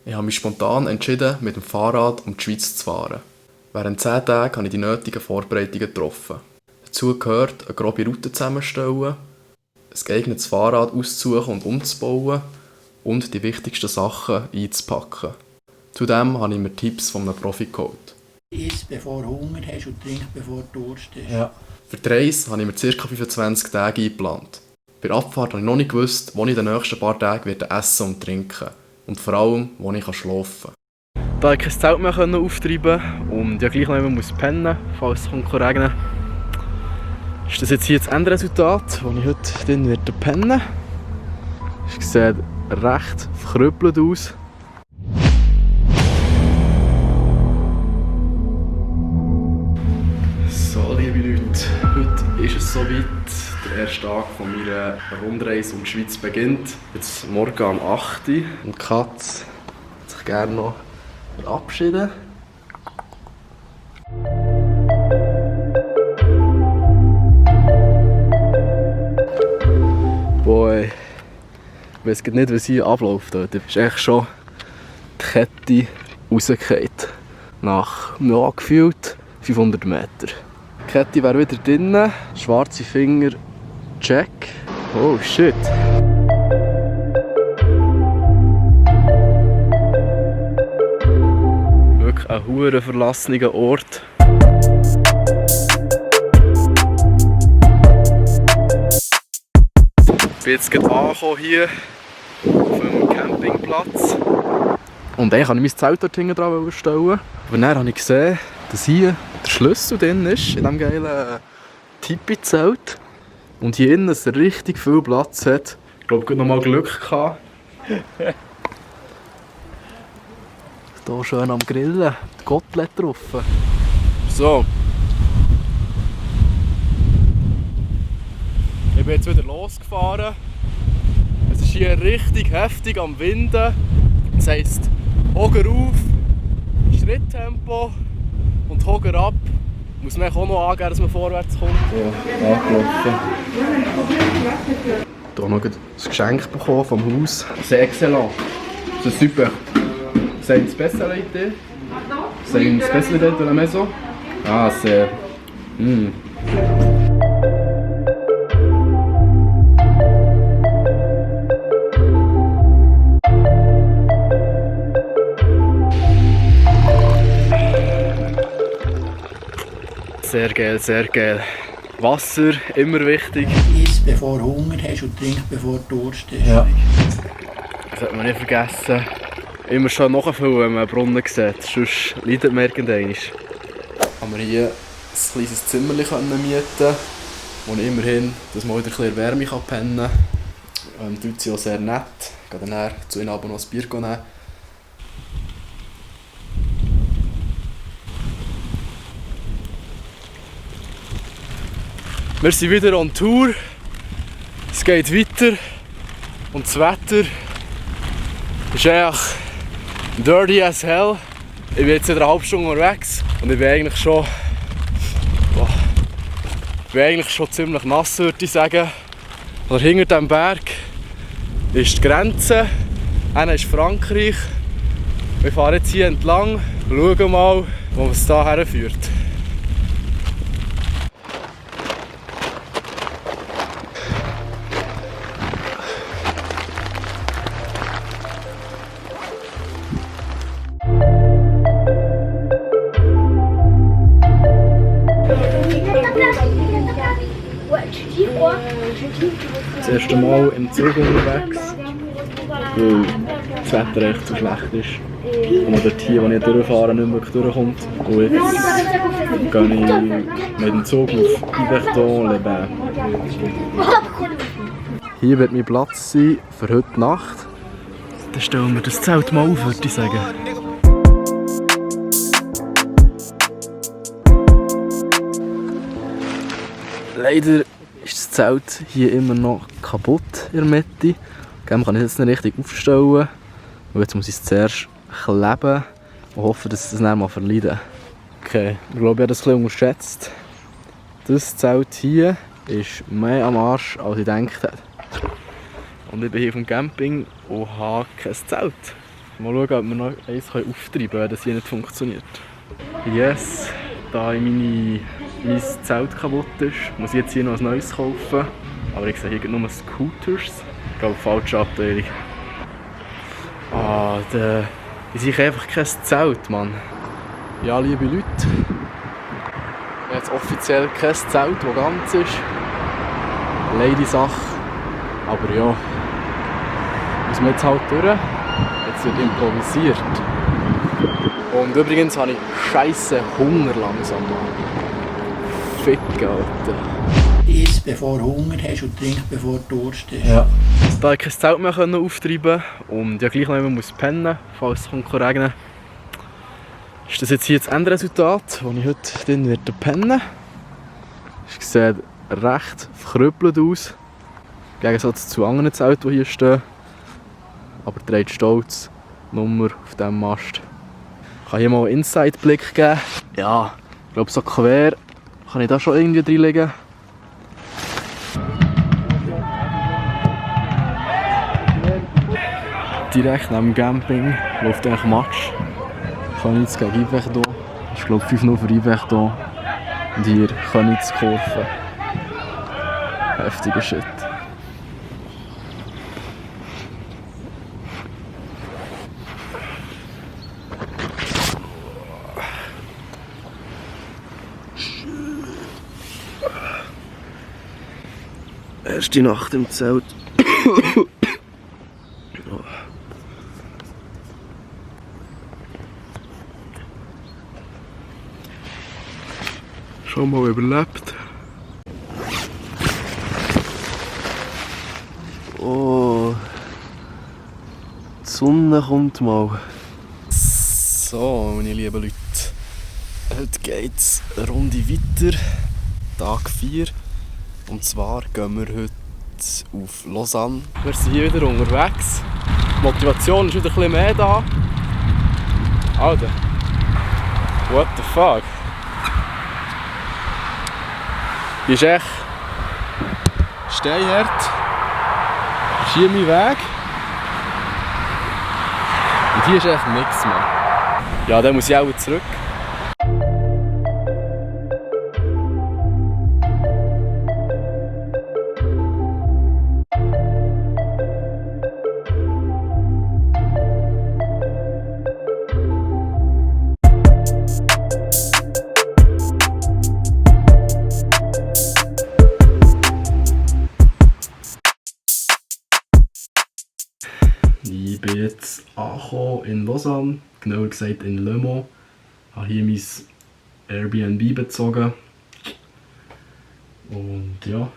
Ich habe mich spontan entschieden, mit dem Fahrrad um die Schweiz zu fahren. Während 10 Tagen habe ich die nötigen Vorbereitungen getroffen. Dazu gehört eine grobe Route zusammenstellen, ein geeignetes Fahrrad auszusuchen und umzubauen und die wichtigsten Sachen einzupacken. Zudem habe ich mir Tipps von einem Profi geholt. Iss, bevor du Hunger hast und trink, bevor du Durst hast. Ja. Für die Reise habe ich mir ca. 25 Tage eingeplant. Bei der Abfahrt habe ich noch nicht gewusst, wo ich in den nächsten paar Tagen werde essen und trinken werde. Und vor allem, wo ich schlafen kann. Da ich kein Zelt mehr auftreiben konnte und ja gleich noch jemand pennen muss, falls es regnen kommt, ist das jetzt hier das Endresultat, wo ich heute drin werde pennen. Es sieht recht verkrüppelt aus. So, liebe Leute, heute ist es soweit. Der erste Tag von meiner Rundreise um die Schweiz beginnt. Jetzt morgen um 8 Uhr. Und Katz würde sich gerne noch verabschieden. Boy, ich weiss nicht, was hier abläuft. Da ist echt schon die Kette rausgefallen. Nach, ja, gefühlt 500 Meter. Die Kette wäre wieder drin. Schwarze Finger, check. Oh shit. Wirklich ein hure verlassener Ort. Ich bin jetzt gerade angekommen hier auf einem Campingplatz. Und eigentlich wollte ich mein Zelt dort hinten dran stellen. Aber dann habe ich gesehen, dass hier der Schlüssel drin ist, in diesem geilen Tipi-Zelt. Und hier innen es richtig viel Platz hat. Ich glaube, ich habe noch mal Glück gehabt. Hier schön am Grillen, die Kotelett drauf. So. Ich bin jetzt wieder losgefahren. Es ist hier richtig heftig am Winden. Das heisst, Hoger auf, Schritttempo und Hoger ab. Muss man auch noch angeben, dass man vorwärts kommt. Ja, angelaufen. Hier noch ein Geschenk bekommen vom Haus. C'est excellent. C'est super. C'est une spécialité. C'est une spécialité de la maison. Ah, c'est... Sehr geil, sehr geil. Wasser, immer wichtig. Iss, bevor du Hunger hast und trink, bevor du Durst hast. Ja. Das sollte man nicht vergessen. Immer schon nachfüllen, wenn man einen Brunnen sieht. Sonst leidet man irgendwann. Haben wir hier ein kleines Zimmer mieten, wo ich immerhin, dass man wieder ein bisschen Wärme pennen kann. Die Leute sind auch sehr nett. Ich gehe dann zu ihnen aber noch ein Bier nehmen. Wir sind wieder on Tour. Es geht weiter. Und das Wetter ist eigentlich dirty as hell. Ich bin jetzt in einer halben Stunde unterwegs und ich bin eigentlich schon ziemlich nass, würde ich sagen. Und hinter diesem Berg ist die Grenze. Einer ist Frankreich. Wir fahren jetzt hier entlang und schauen mal, wo es da herführt. Das erste Mal im Zug unterwegs, weil das Wetter echt so schlecht ist und man dort hier, wo ich durchfahre, nicht wirklich durchkommt. Und jetzt gehe ich mit dem Zug auf Yverdon-les-Bains. Hier wird mein Platz sein für heute Nacht. Dann stellen wir das Zelt mal auf, würde ich sagen. Leider ist das Zelt hier immer noch kaputt in der Mitte. Man kann es jetzt nicht richtig aufstellen. Und jetzt muss ich es zuerst kleben und hoffe, dass es das nicht mal verleiden. Okay, ich glaube, ich habe das ein bisschen unterschätzt. Das Zelt hier ist mehr am Arsch, als ich gedacht habe. Und ich bin hier vom Camping und habe kein Zelt. Mal schauen, ob wir noch eins auftreiben können, wenn das hier nicht funktioniert. Yes, da mein Zelt kaputt ist, muss ich jetzt hier noch ein neues kaufen. Aber ich sehe hier nur Scooters. Ich glaube, falsche Abteilung. Ah, die sind einfach kein Zelt, Mann. Ja, liebe Leute. Ich habe jetzt offiziell kein Zelt, das ganz ist. Leider Sache. Aber ja, müssen wir jetzt halt durch. Jetzt wird improvisiert. Und übrigens habe ich scheisse Hunger langsam. Fick, Alter. Iss bevor du Hunger hast und trink bevor du Durst hast. Ja. Da ich kein Zelt mehr auftreiben und ja gleich noch immer pennen muss, falls es regnen, ist das jetzt hier das Endresultat, wo ich heute drin werde pennen. Es sieht recht verkrüppelt aus, im Gegensatz zu anderen Zelten, die hier stehen. Aber trägt stolz Nummer auf diesem Mast. Ich kann hier mal einen Inside-Blick geben. Ja, ich glaube so quer kann ich da schon irgendwie reinlegen. Direkt neben dem Camping läuft eigentlich Match. Königs gegen Ivech hier. Ich glaube 5-0 für Ivech hier. Und hier Königs Kurve. Heftiger Shit. Erste Nacht im Zelt. Schon mal überlebt. Oh, die Sonne kommt mal. So, meine lieben Leute, heute geht es eine Runde weiter, Tag 4. Und zwar gehen wir heute auf Lausanne. Wir sind hier wieder unterwegs. Die Motivation ist wieder ein bisschen mehr da. Alter, what the fuck? Die ist echt steinhart. Das ist hier mein Weg. Und hier ist echt nichts mehr. Ja, dann muss ich auch zurück. Ich bin jetzt angekommen in Lausanne, genauer gesagt in Le Mans. Ich habe hier mein Airbnb bezogen. Und ja,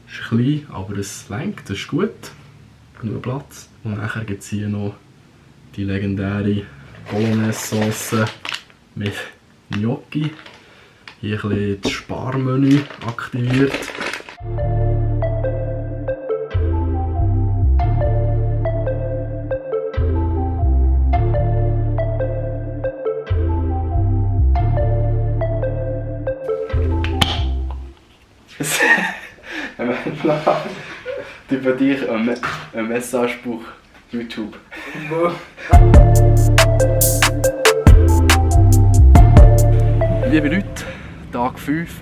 es ist klein, aber es reicht, das ist gut. Genug Platz. Und nachher gibt es hier noch die legendäre Bolognese-Sauce mit Gnocchi. Hier ein bisschen das Sparmenü aktiviert. Über dich ein Messagebuch YouTube. Liebe Leute, Tag 5.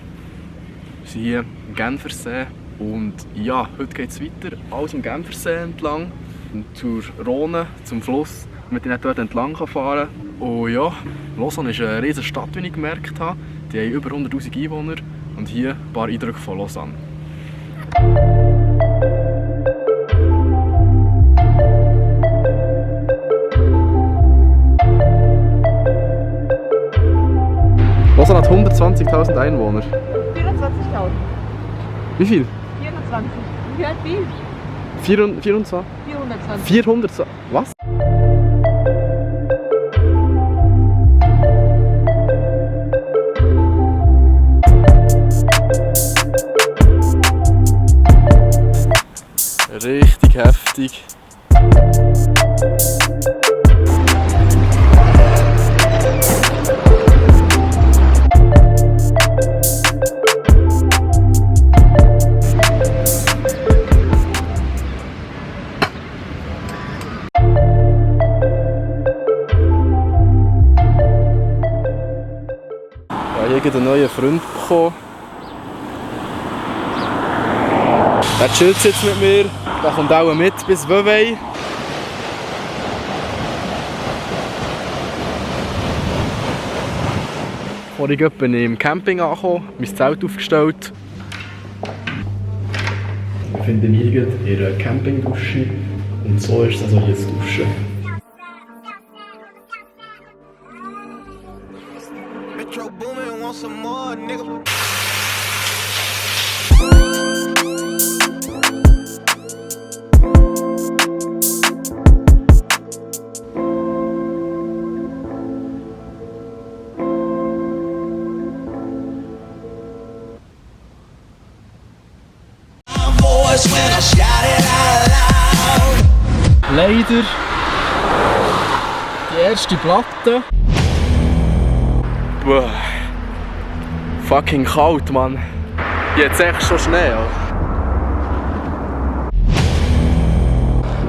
Wir sind hier im Genfersee. Und ja, heute geht es weiter. Alles am Genfersee entlang. Zur Rhone, zum Fluss, damit ich dort entlang fahren kann. Und ja, Lausanne ist eine riesige Stadt, wie ich gemerkt habe. Die haben über 100'000 Einwohner. Und hier ein paar Eindrücke von Lausanne. Lausanne hat 120'000 Einwohner. 24.000. Wie viel? 24. Wie alt viel? 24? 420. 400? Was? Richtig heftig. gerade einen neuen Freund bekommen. Der chillt jetzt mit mir. Der kommt auch mit bis Vevey. Vorhin bin ich im Camping angekommen, mein Zelt aufgestellt. Wir befinden mich hier in einer Campingdusche und so ist es also hier zu duschen. Metro Boomin, want some more, nigga. Leider die erste Platte. Boah. Fucking kalt, Mann. Jetzt echt schon Schnee. Ja.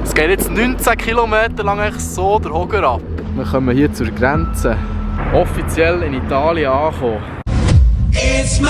Es geht jetzt 19 Kilometer lang echt so der Hocker ab. Wir kommen hier zur Grenze. Offiziell in Italien angekommen. It's my